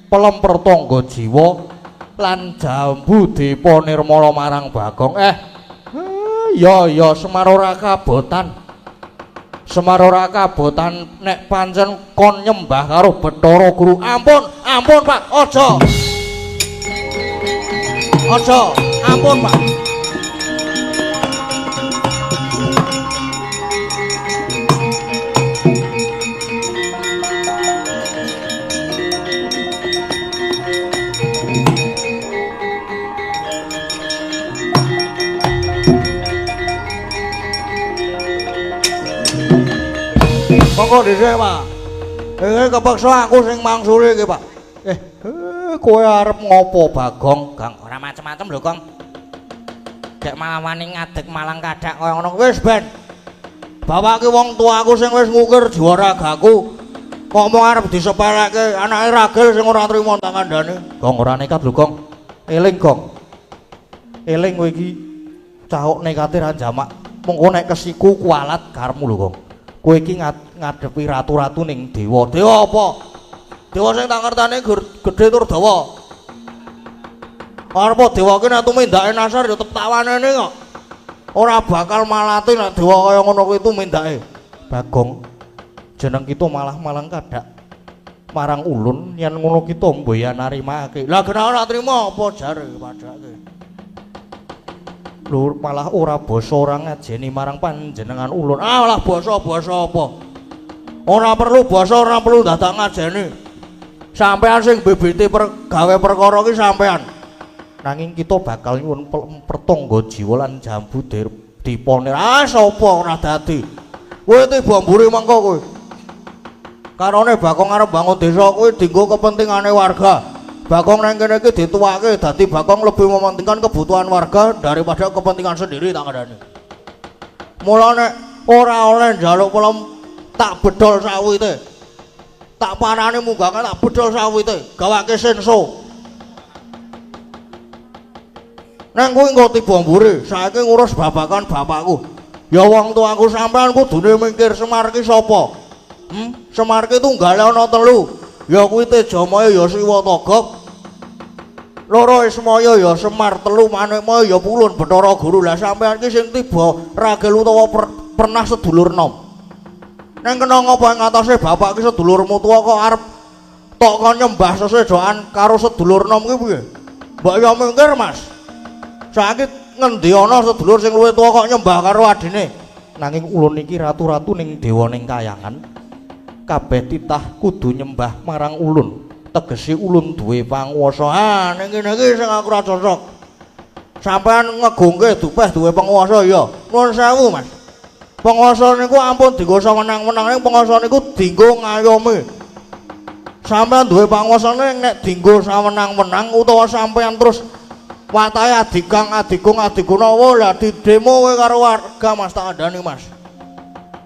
pelem pertangga jiwa lan jambu Dipa Nirmala marang Bagong. Ya ya Semar ora kabotan. Semar ora kabotan nek pancen kon nyembah karo Bathara Guru. Ampun, ampun Pak, aja. Aja, ampun Pak. Monggo dhisik, Pak. Iki kepeksa aku sing mangsuli iki, Pak. Kowe arep ngopo, Bagong? Gong, ora macem-macem lho, Gong. Gek malah wani ngadeg malang kadak kaya ngono. Wis ben. Bapake wong tuaku sing wis ngukir jiwa ragaku. Kok mung arep disepelekke anake ragil sing ora trimo tak kandhane. Gong ora nekat lho, Gong. Eling, Gong. Eling kowe iki cahok nekate ra jamak. Mengko nek kesiku kualat karepmu lho, Gong. Kowe iki ngadepi ratu-ratu ning dewa. Dewa apa? Dewa sing tak ngertane gedhe tur dawa. Arep dewa ki nek tumindake nasar ya tetep tawanene kok. Ora bakal malati nek dewa kaya ngono kuwi tumindake. Bagong, jeneng kita malah malang kadak marang ulun yen ngono kita mboya narimake. Lah kena ora trimo apa jare padake. Lho malah ora basa ora ngajeni marang panjenengan ulun. Ah lah basa-basa apa? Ora perlu basa, ora perlu dadak ngajeni. Sampean sing bibiti gawe perkara ki sampean. Nanging kita bakal nyuwun pertangga jiwa lan jambu diponir. Ah sapa ora dadi. Kowe tiba mburi mengko kowe. Karone Bagong arep bangun desa kuwi dienggo kepentingane warga. Bagong nang kene iki dituwake dadi Bagong lebih mementingkan kebutuhan warga daripada kepentingan sendiri tak kandhani. Mula nek ora oleh njaluk pelem tak bedol sawite. Tak parani munggahke tak bedol sawite, gawake senso. Neng kuwi engko tiba mburi, saiki ngurus babakan bapakku. Ya wong tuaku sampean kudune mikir Semar ki sapa? Semar ki tunggale ana telu. Ya kuwi Tejamaya ya Siwa Togok. Loro Ismaya ya Semar, telu Manikmaya ya Pulun Bathara Guru. Lah sampean ki sing tiba ragil utawa pernah sedulur nom. Neng kena ngapa ing atase bapak ki sedulurmu tuwa kok arep tok kon nyembah sesedokan karo sedulur nom ki piye? Mbok ya mikir, Mas. Saiki ngendi ana sedulur sing luwih tuwa kok nyembah karo adine? Nanging ulun iki ratu-ratu ning dewa ning kayangan. Kabeh titah kudu nyembah marang ulun. Tegese ulun duwe panguwasa. Ah, ning kene iki sing aku ora cocok. Sampeyan ngegungke dupeh duwe penguasa ya. Nuwun sewu, Mas. Penguasa niku ampun dienggo sawenang-wenang, ning penguasa niku dienggo ngayomi. Sampeyan duwe panguasane nek dienggo sawenang-wenang utawa sampeyan terus watahe adikang, adikung, adiguna, lah didemo kowe karo warga, Mas, tak kandhani, Mas.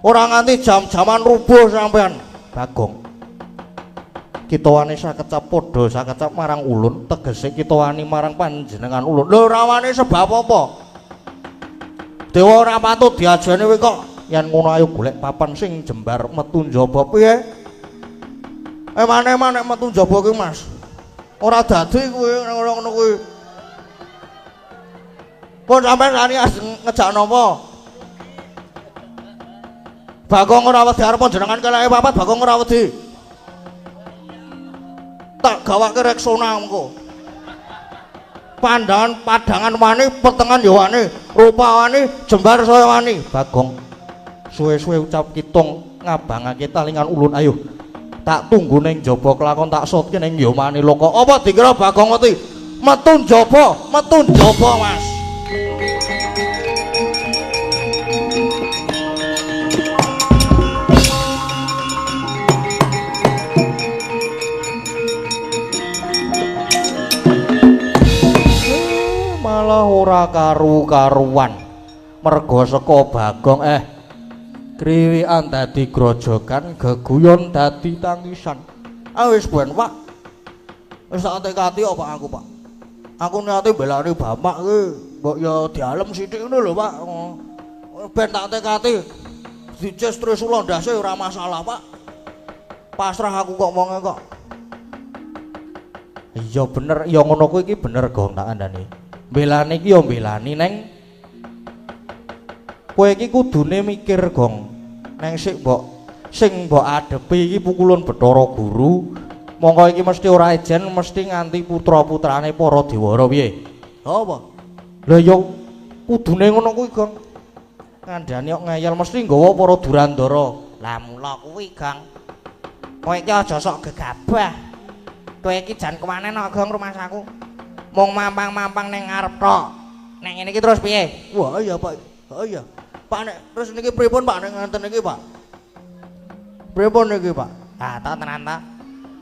Ora nganti jam-jaman rubuh sampeyan. Bagong. Kita wani sakecap padha sakecap marang ulun, tegese kita wani marang panjenengan ulun. Lho ora wani sebab apa? Dewa ora patut diajeni kowe kok. Yen ngono ayo golek papan sing jembar metu njaba piye? Emane-emane metu njaba kuwi, Mas. Ora dadi kuwi ngono kuwi. Pun sampeyan lani ngejak napa? Bagong ora wedi arep jenengan keleke papat, Bagong ora wedi. Tak gawake Rexona engko. Pandangan padangan wani, petengan ya wani, rupa wani, jembar saya wani. Bagong suwe-suwe ucap kitung ngabangake talingan ulun, ayo. Tak tunggu ning njaba kelakon tak sotke ning Yamaniloka. Apa dikira Bagong wedi? Metu njaba, metu njaba, Mas. Malah ora karu-karuan. Merga saka Bagong kriwikan dadi grojogan, geguyon dadi tangisan. Ah wis ben, Pak. Wis tak tekati apa aku, Pak. Aku niate mbelani bapak ki, mbok ya dialem sithik ngono lho, Pak. Ben tak tekati. Dices trisula ndase ora masalah, Pak. Pasrah aku kok wonge kok. Iya bener, ya ngono kuwi iki bener Gong tak kandhani. Mbelani iki ya mbelani neng kowe iki kudune mikir Gong. Neng sik mbok sing mbok adepi iki pukulun Bathara Guru. Mongko iki mesti ora ejen, mesti nganti putra-putrane para Dewara piye? Apa? Lah ya kudune ngono kuwi Gong. Kandhani kok ngeyel mesti nggawa para Durandara. Lah mula kuwi Gong. Kowe iki aja sok gegabah. Kowe iki jan kewanen kok Gong rumasaku. Mung mampang-mampang ning ngarep tok. Nek ngene iki terus piye? Wah iya Pak. Oh iya. Pak nek terus niki pripun Pak nek ngenten niki Pak? Pripun niki Pak? Ah ta tenan ta.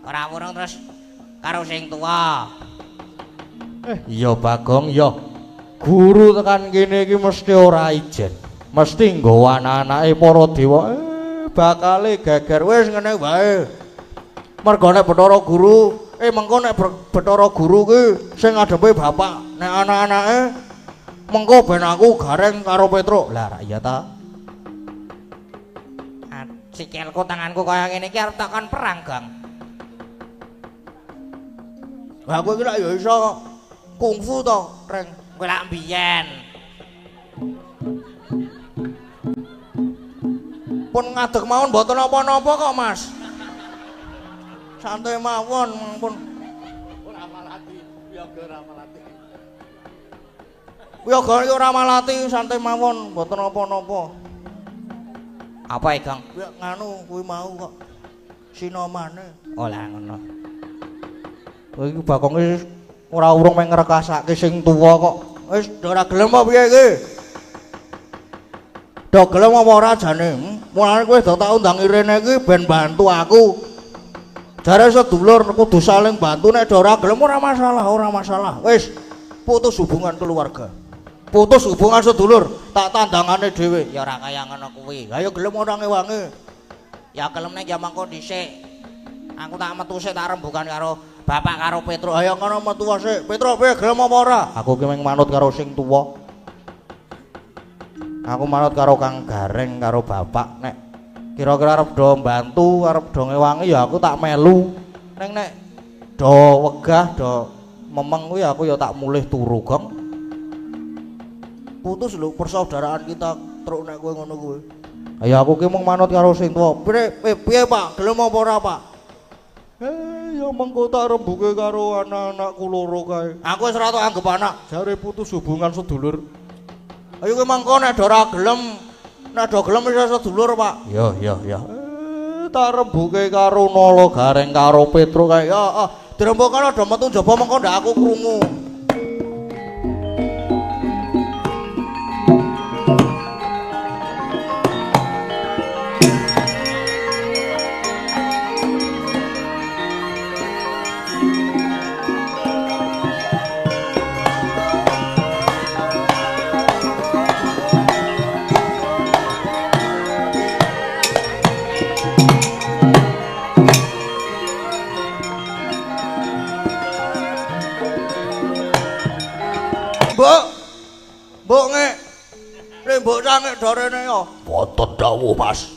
Ora wurung terus karo sing tuwa. Iya Bagong ya. Guru tekan kene iki mesti ora ijen. Mesti nggawa anak-anake para dewa. Bakale geger wis ngene wae. Mergo nek Bathara Guru, mengko nek Bathara Guru ki sing ngadepe bapak, nek anak-anake mengko ben aku Gareng karo Petruk. Lah ra iya ta. Sikilku tanganku kaya ngene iki arep takon perang, Gong. Lah kowe iki lak ya iso kungfu to, Reng. Kowe lak mbiyen. Pun ngadeg mawon mboten napa-napa kok, Mas. Santai mawon pun. Ora malati, wiyaga ora malati. Wiyaga iki ora malati, santai mawon mboten napa-napa. Apa e, Gong? Ya nganu kuwi mau kok. Sinomane. Oh lah ngono. Kowe iki Bagong wis ora urung meng ngrekasake sing tuwa kok. Wis ora gelem apa piye iki? Do gelem apa ora jane? Mulane kowe do tak undang irene iki ben bantu aku. Jare sedulur kudu saling bantu, nek ora gelem ora masalah, ora masalah. Wis putus hubungan keluarga. Putus hubungan sedulur, tak tandangane dhewe. Ya ora kaya ngono kuwi. Lah ya gelem ora ngewangi. Ya gelem nek ya mangko dhisik. Aku tak metu sik tak rembugan karo bapak karo Petruk. Ayo ngono metu sik. Petruk piye gelem apa ora? Aku ki mung manut karo sing tuwa. Aku manut karo Kang Gareng karo bapak. Nek kira-kira arep do mbantu, arep do ngewangi ya aku tak melu. Ning nek do wegah, do memeng kuwi aku ya tak mulih turu, Gong. Putus lho persaudaraan kita truk nek kowe ngono kuwi. Ya aku ki mung manut karo sing tuwa. Piye piye Pak? Gelem apa ora, Pak? Ya Mengko tak rembuke karo anak-anakku loro kae. Aku wis ora tok anggep anak. Jare putus hubungan sedulur. Ayo kowe mangko nek ora gelem, nek do gelem wis sedulur, Pak. Iya, iya, iya. Tak rembuke karo Nala Gareng karo Petro kae. Ya, ah, dirembukan do metu njaba mengko ndak aku krungu. Mbok. Mbok ngek. Nek mbok cangek dorene ya. Wonten dawuh, Mas.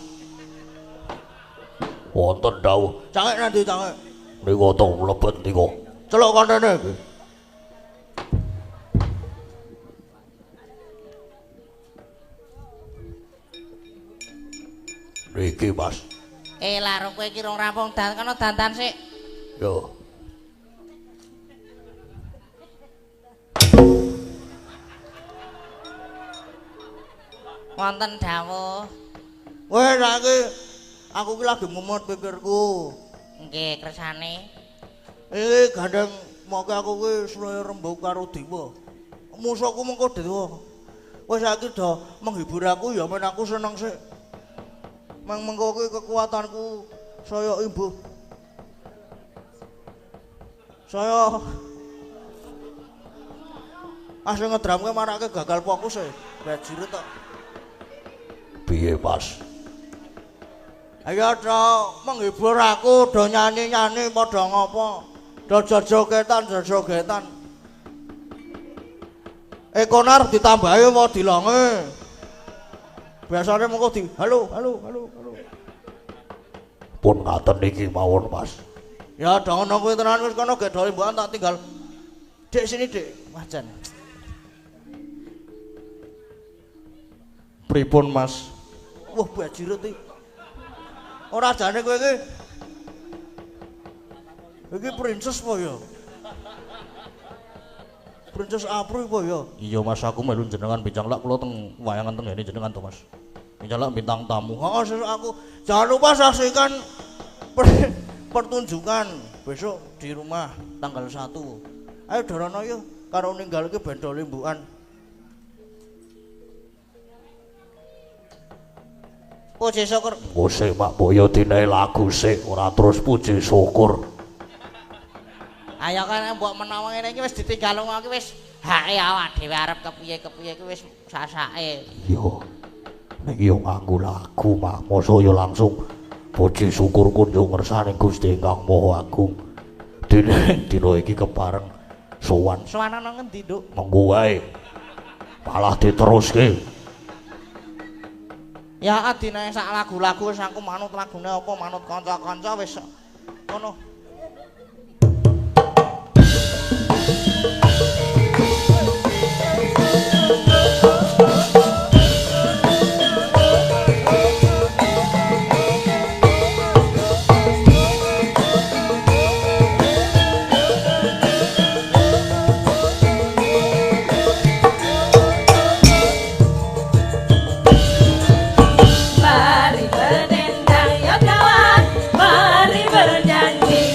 Wonten dawuh. Cangek nanti cangek. Niku to mlebet niku. Celuk kontene iki. Niki, Mas. Larung kowe iki rong rampung dan kono dandan sik. Yo. Wonten dawuh. Weh saiki aku ki lagi mumet pikirku. Nggih, kersane. Iki gandeng moke aku ki suwe rembug karo dewa. Musuhku mengko dewa. Wis saiki do menghibur aku ya men aku seneng sik. Meng mengko ki kekuatanku saya imbuh. Saya asing ngedramke marake gagal fokus e. Bajire tok. Piye, Mas? Ayo do menghibur aku, do nyanyi-nyanyi padha ngopo? Do jojogetan, jojogetan. Ekonar ditambahi apa dilonge? Biasane mengko di halo, halo, halo, halo. Pun ngaten niki mawon, Mas. Ya do ngono kuwi tenan wis kono gek do limbukan tak tinggal. Dek sini, Dek. Wah, jan. Pripun, Mas? Wah, bajirut iki. Ora jane kowe iki. Iki princess apa ya? Princess Apri apa ya? Iya, Mas, aku melu jenengan bincang lak kula teng wayangan teng ngene jenengan to, Mas. Bincang lak bintang tamu. Heeh, sesuk aku. Jangan lupa saksikan pertunjukan besok di rumah tanggal 1. Ayo dorono yo karo ninggalke bendo limbukan. Puji syukur. Ngose Mak Boyo dinae lagu sik ora terus puji syukur. Ayo kan mbok menawa ngene iki wis ditinggal lunga iki wis hake awak dhewe arep kepiye-kepiye iki wis sasake. Iya. Nek yo nganggo lagu Mak, mosok yo langsung puji syukur kunjung ngersane Gusti Ingkang Maha Agung. Dene dina iki kepareng sowan. Sowan ana ngendi, Nduk? Mengko wae. Malah diteruske. Ya adine sak lagu-lagu wis aku manut lagune apa manut kanca-kanca wis ngono. Mari berdendang ya kawan, mari bernyanyi.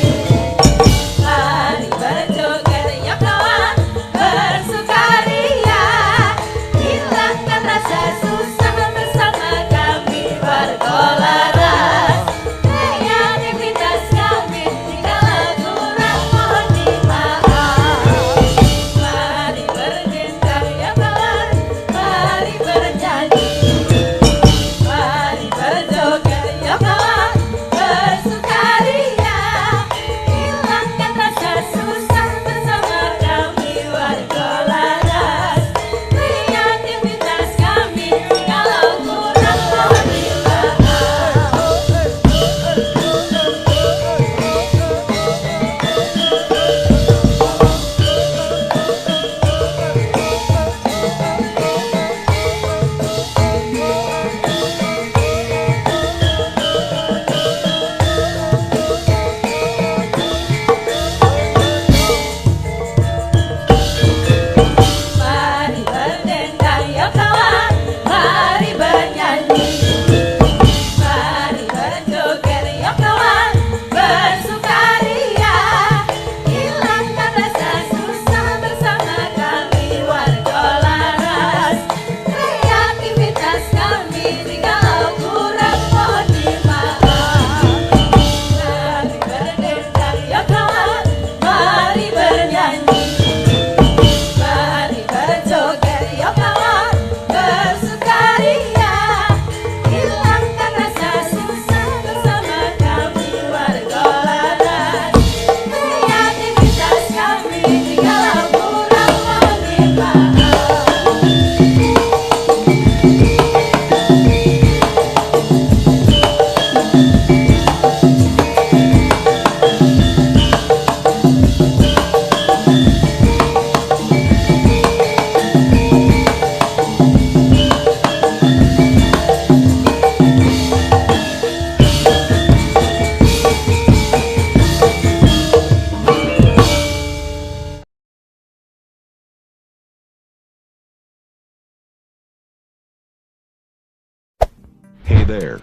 there.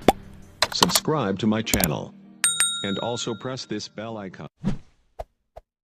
Subscribe to my channel. And also press this bell icon.